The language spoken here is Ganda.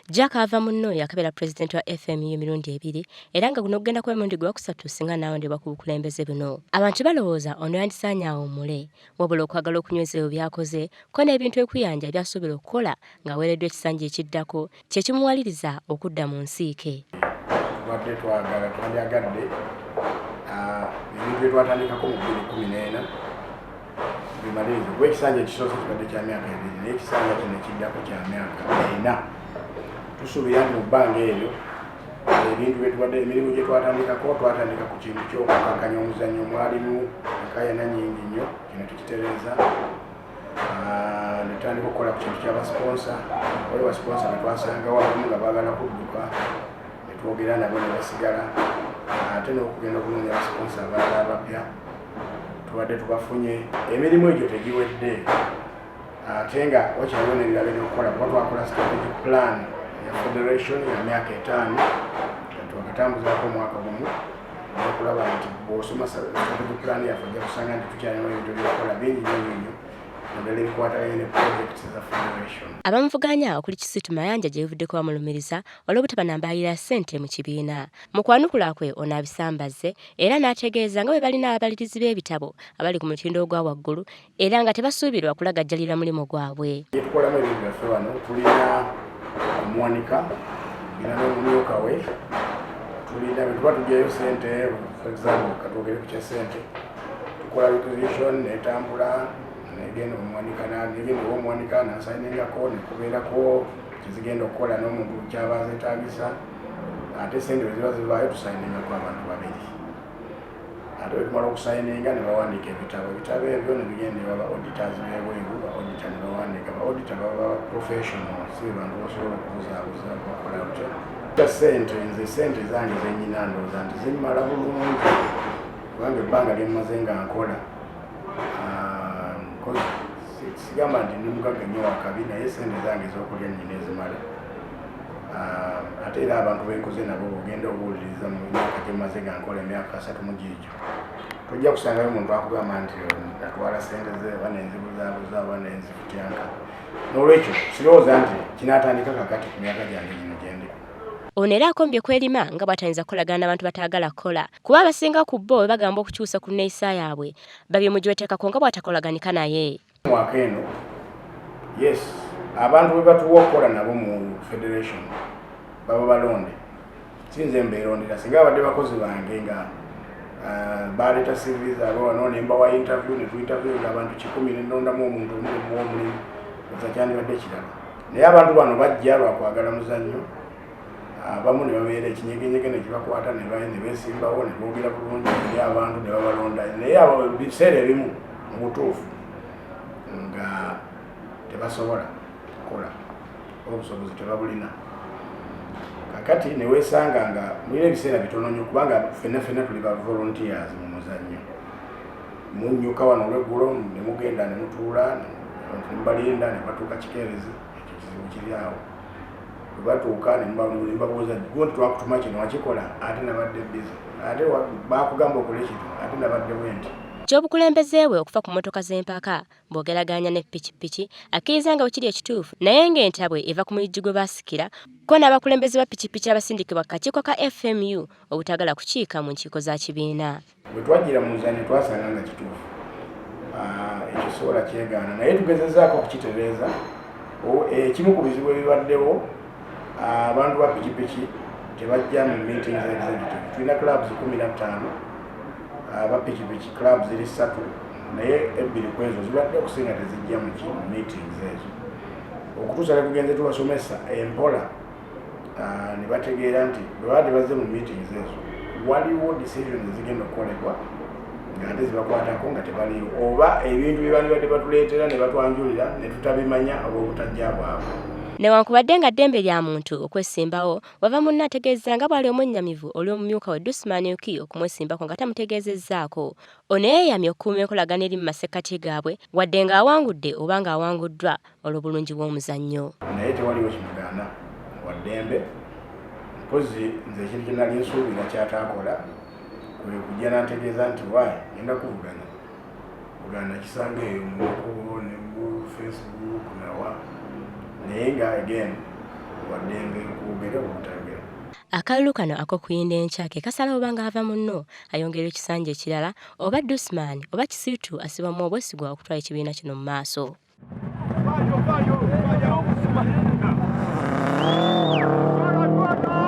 Jack ava munno yakabeera pulezidenti wa FMU emirundi ebiri era nga guno gugenda kuba mulundi gwakusatu singa anaawondebwa ku bukulembeze buno. Abantu balowooza ono yandisaanye awummule, wabula okwagala okunyweza ebyo by'akoze ko n'ebintu ekuyanja by'asuubira okukola ng'aweereddwa ekisanja ekiddako kye kimuwaliriza okudda mu nsiike. Tubadde twagala twandyagadde ebintu bye twatandikako mu 2014 bimalirize, kuba ekisanja ekisoose kibadde kya myaka 2, naye ekisanja kino ekiddako kya myaka 4. Tusuubira nti mu bbanga eryo ebintu byetubadde, emirimu gye twatandikako, twatandika ku kintu ky'okukakanya omuzannyo, mwalimu enkayana nyingi nnyo, kino tukitereeza. Netutandika okukola ku kintu ky'abasponsa. Waliwo basponsa betwasangawo abamu nga baagala kudduka, netwogera nabo ne basigala, ate n'okugenda okunoonya abasponsa abalala abapya tubadde tubafunye. Emirimu egyo tegiwedde, ate nga wakyaliwo n'ebirala ebyokukola, kuba twakola strategic plan ya federation ya myaka 5, twakatambuzaako omwaka gumu, okulaba nti bw'osoma strategic plan yaffe ojja kusanga nti tukyalina ebintu ebyokukola bingi nnyo nnyo nnyo, naddala ebikwataganye ne projects za federation. Abamuvuganya okuli Kisitu Mayanja gye buvuddeko bamulumiriza olw'obutaba na mbalirira ssente mu kibiina. Mu kwanukula kwe ono abisambazze era n'ategeeza nga bwe balina ababalirizi b'ebitabo abali ku mutindo ogwa waggulu era nga tebasuubirwa kulagajjalira mulimu gwabwe. Tukolamu ebintu byaffe wano, tulina omuwanika era n'omumyuka we, tulina bwe tuba tugyayo ssente. For example, katwogere ku kya ssente, tukola requisition netambula negenda omuwanika, negenda owomuwanika nasayiningako, nekubeerako kyezigenda okukola n'omuntu kyaba azeetagisa. Ate sente bwe ziba zivaayo, tusayiningako abantu babiri, ate bwe tumala okusayininga ne bawandiika ebitabo. Ebitabo ebyo ne bigenda ewa ba auditors b'ebweru, ba auditor ne bawandiika. Ba auditor baba professional, si be bantu basobola okubuzaabuza bakola butya. Sente, nze sente zange zenyina ndowooza nti zimmala bulungi, kubanga ebbanga lyemmaze nga nkola, sigamba nti ndi mugagga nnyo wakabi, naye sente zange ez'okulya nnyina ezimala. Ate era abantu benkoze nabo ogenda obuwuliriza mu myaka gyemaze nga nkola, emyaka 30 mu giigyo, tojja kusangayo muntu akugamba nti atwala sente ze oba nenzibuzaabuza oba nenzifutyanka. N'olwekyo sirowooza nti kinaatandika kakati ku myaka gyange gino gyendiko. Ono era akombye kwerima nga bw'atayinza kukolagana n'abantu bataagala kukola, kuba abasinga ku bo bwe bagamba okukyusa ku nneeyisa yaabwe babimujwetekako nga bw'atakolaganika naye. Mwaka eno, yes, abantu bwe batuwa okukola nabo mu federation baba balonde, sinze mbeerondera. Singa abadde bakozi bange nga baleeta CV zaabwe wano ne mbawa interview, ne tuinterview abantu 100 ne nnondamu omuntu omu ne muwa omulimu, oza kyandibadde kirala. Naye abantu bano bajja lwakwagala muzannyo, abamu ne babeera ekinyegenyege ne kibakwata ne beesimbawo ne boogera bulungi eri abantu ne babalonda, naye abo biseera ebimu mu butuufu nga tebasobola kukola, obusobozi tebabulina. Kakati ne weesanga nga mulina ebiseera bitono nnyo, kubanga ffenna ffenna tuli ba volunteers mu muzannyo. Munnyuka wano olweggulo ne mugenda ne mutuula ne mubalinda ne batuuka kikeerezi, ekyo kizibu kiri awo. Bwe batuuka ne mbabuuza gundi, "Twakutuma kino, wakikola?" "Ate nabadde busy." "Ate bakugamba okole kino?" "Ate nabadde bwe nti." Ky'obukulembeze bwe okufa ku mmotoka z'empaka bw'ogeraganya ne pikipiki akkiriza nga bwe kiri ekituufu, naye ng'entabwe eva ku muyiggi gwe baasikira ko n'abakulembeze ba pikipiki abasindikibwa ku kakiiko ka FMU obutaagala kukiika mu nkiiko za kibiina. Bwe twajjira mu muzannyo twasanga nga kituufu, ekyo sobola kyegaana, naye tugezezaako okukitereeza. Ekimu ku bizibu ebibaddewo, abantu ba pikipiki tebajja mu meetings executive. Tulina clubs 15, aba pikipiki clubs ziri ssatu, naye ebbiri ku ezo zibadde okusinga tezijja mu meetings ezo, okutuusa ne tugenze tubasomesa empola ne bategeera nti bwe baba tebazze mu meetings ezo, waliwo decisions ezigenda okukolebwa ng'ate zibakwatako nga tebaliyo, oba ebintu bye bandibadde batuleetera ne batwanjulira ne tutabimanya olw'obutajja bwabwe. Newankubadde nga ddembe lya muntu okwesimbawo, wava munne ategeeza nga bw'ali omwennyamivu olw'omumyuka we Dusman Oki okumwesimbako nga tamutegeezezzaako. Ono yeeyamye okukuuma enkolagana eri mu masekkati gaabwe wadde ng'awangudde oba ng'awanguddwa olw'obulungi bw'omuzannyo. Naye tewaliwo kimugaana, wa ddembe. Mpozi nze ekintu kye nali nsuubira kyataakola kwe kujja n'antegeeza nti waayi ngenda kuvuganya kugana kisanga eyo mu makubo ne mu Facebook nawa, naye nga again Waddembe okwogera oba obutayogera. Akalulu kano ak'okuyinda enkya ke kasalawo oba ng'ava munno ayongerwa ekisanja ekirala oba Dusman oba Kisitu assibwamu obwesigwa okutwala ekibiina kino mu maaso.